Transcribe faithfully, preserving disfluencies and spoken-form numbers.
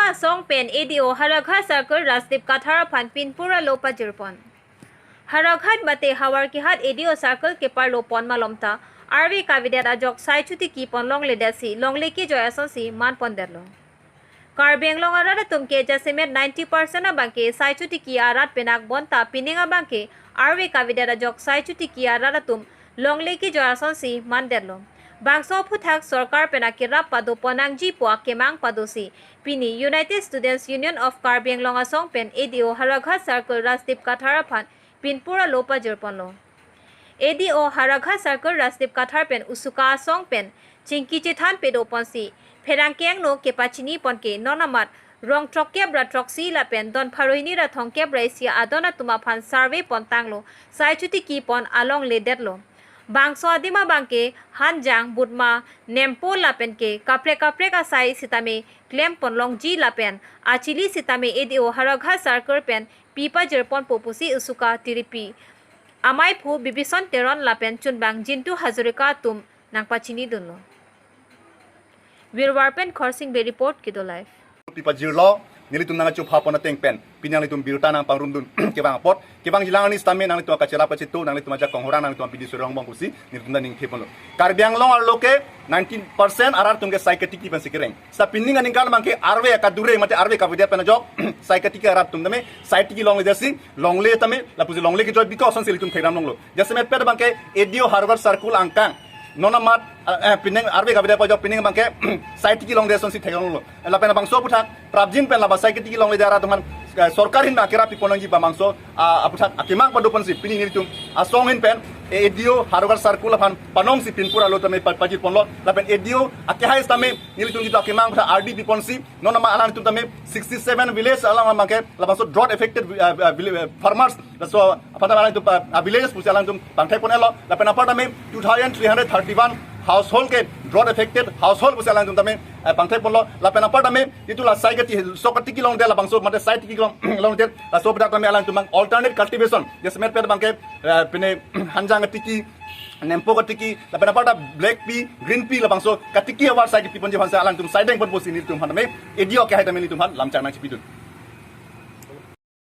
Asong pen A D O Howraghat Circle Rajdeep Kathar aphan pinpur alo pajirpon. Howraghat mate Howraghat A D O Circle keparlo pon malom ta arve kavedet ajok sai chotiki pon longledetsi longle kejoi asonsi manpondetlo. Karbi Anglong arat atum ke jasemet ninety percent abangke sai chotiki arat penak bonta pining abangke arve kavedet ajok sai chotiki arat atum longle kejoi asonsi mandetlo. Bangso aphuthak sorkar pen akerap padopon nangji pu akemang padosi pini United Students Union of Karbi Anglong asong pen A D O Howraghat Circle Rajdeep Kathar aphan pinpur alo pajirponlo. A D O Howraghat Circle Rajdeep Kathar pen usuka asong pen chingki chethan pedoponsi pherangke angno kepachiniponke non amat rong throkkep ra throksi lapen don pharo hini ra thomkep ra isi adon atum aphan survey pontanglo, sai chotiki pon alongledetlo. Bangso adim abangke Hanjang, Butma, Nempo lapen ke kaprek kaprek asai sitame klempon longji lapen achili sitame A D O Howraghat Circle pen pi pajirponpo pusi usuka tiripi amaiphu Bibison Teron lapen chunbang Jintu Hazarika atum nangpachinidunlo. Wirwar pen Khorsing Bey report, Kedo Live. Pi pajirlo, nelitum nangchupha pon ateng pen pini nanglitum birta nangpangrumdun kevang apot, kevangjilang arni sitame nanglitum akacherap kachetu, nanglitum ajak konghorang, nanglitum abidi surong bong pusi nelitum nangning theponlo. Karbi Anglong arlo ke ninety percent arat atum ke sai katiki pensi kereng. Sita pining aningkan abangke arve akadure mate arve kavedet pen ajok sai katiki arat atum tame sai tiki longledetsi longle tame lapusi longle kejoi bikok asonsi ilitum thekdam longlo. Jasemet pet abangke A D O Howraghat Circle angkang non amat, eh, pining arve kavedet pen ajok pining abangke sai tiki longledet asonsi thekdam longlo. Lapen labangso aphuthak prapjin pen laba sai katiki longledet arat atum aphan, eh, sorkar ahin akerap pipon nangji pu labangso, ah, aphuthak akemang padoponsi pini nelitum asong ahin pen A D O Howraghat Circle aphan panongsi pinpur alo tame pa-, pajirponlo lapen A D O akehai sitame nelitum jitu akemang aphuthak ardi piponsi non amat alangtum tame sixty seven village alam abangke labangso drought affected, ah, ah, village, ah, farmers, laso aphan tame alangtum, ah, ah, village pusi alangtum pangthekpon-etlo lapen apar tame two thousand three hundred thirty-one household ke drought affected household pusi alangtum tame, eh, pangthekponlo lapen apar tame jitu la sai kati, so katiki longledet labangso mate sai tiki long, longledet laso aphuthak tame alangtum abang alternate cultivation jasemet pet abangke, eh, pine Hanjang katiki, Nempo katiki lapen apar ta black pea, green pea labangso katiki avar sai kiti ponji aphansi alangtum sai dengpon pusi nelitum aphan tame A D O akehai tame nelitum aphan lamchak nangchipidun.